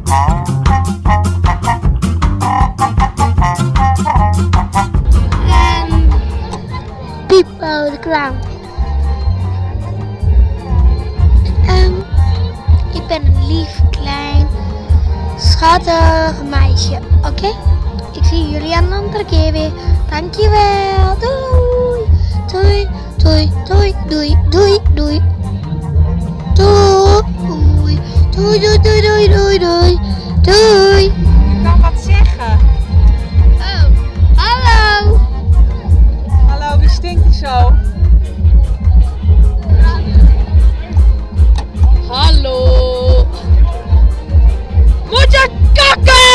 En Pipo de Clown. En ik ben een lief, klein, schattig meisje. Oké? Ik zie jullie een andere keer weer. Dankjewel. Doei. Doei, doei, doei, doei, doei, doei. Doei. Doei, doei, doei, doei, doei, doei. Doei. Je kan wat zeggen. Oh, hallo. Hallo, wie stinkt hier zo? Hallo. Moet je kakken!